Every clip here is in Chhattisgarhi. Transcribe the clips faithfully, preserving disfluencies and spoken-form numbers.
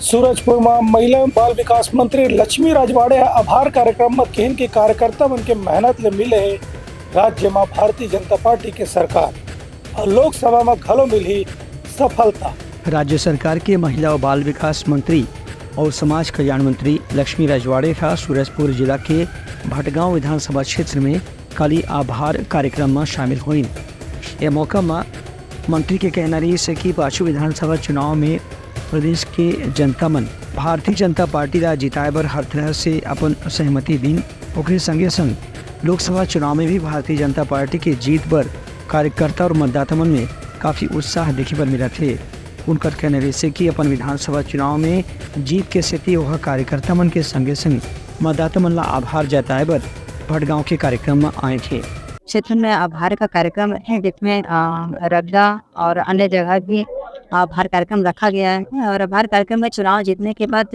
सूरजपुर म महिला बाल विकास मंत्री लक्ष्मी राजवाड़े ह आभार कार्यक्रम म किहिन कि कार्यकर्ता मन के मेहनत ले मिले हे राज्य म भारतीय जनता पार्टी के सरकार अउ लोकसभा म घलो मिलही सफलता। राज्य सरकार के महिला अउ बाल विकास मंत्री अउ समाज कल्याण मंत्री लक्ष्मी राजवाड़े ह सूरजपुर जिला के भटगांव विधानसभा क्षेत्र में काली आभार कार्यक्रम म शामिल होइन। ए मौका म मंत्री के कहना रहिस हे कि पाछू विधानसभा चुनाव में प्रदेश के जनता मन भारतीय जनता पार्टी ला जिताए बर हर तरह से अपन सहमति दीन। ओकरे संगे संग लोकसभा चुनाव में भी भारतीय जनता पार्टी के जीत बर कार्यकर्ता और मतदाता मन में काफी उत्साह देखे बर मिलत हे। उनकर कहना रहिस हे कि अपन विधानसभा चुनाव में जीत के सेती ओह कार्यकर्ता मन के संगे संग मतदाता मन ला आभार जताए बर भटगांव के कार्यक्रम म आए थे। क्षेत्र में आभार का कार्यक्रम है, जिसमें, अ, रगदा और अन्य जगह भी आभार कार्यक्रम रखा गया है। और आभार कार्यक्रम में चुनाव जीतने के बाद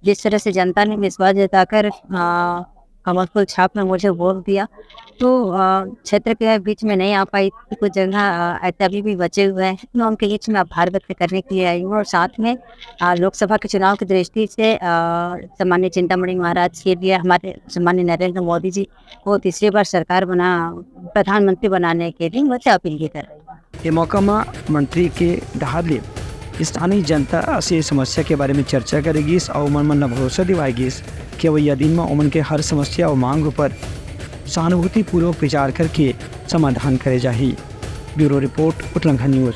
जिस तरह से जनता ने विश्वास जताकर, अ, कमल फूल छाप में मुझे वोट दिया, तो, अ, क्षेत्र के बीच में नहीं आ पाई थी, कुछ जगह, अ, ऐसे अभी भी बचे हुए हैं। मैं उनके बीच में आभार व्यक्त करने के लिए आई हूँ और साथ में, अ, लोकसभा के चुनाव की दृष्टि से, अ, सम्माननीय चिंतामणि महाराज के लिए, हमारे सम्माननीय नरेंद्र मोदी जी को तीसरी बार सरकार बना, प्रधानमंत्री बनाने के लिए उनसे अपील भी कर रही हूँ। ये मौका में मंत्री के डहार ले स्थानीय जनता से समस्या के बारे में चर्चा करे गिस अउ ओमन मन ला भरोसा दिवाए गिस कि अवइया दिन में ओमन के हर समस्या अउ मांग पर सहानुभूतिपूर्वक विचार करके समाधान करे जाही। ब्यूरो रिपोर्ट, उतलंघन न्यूज।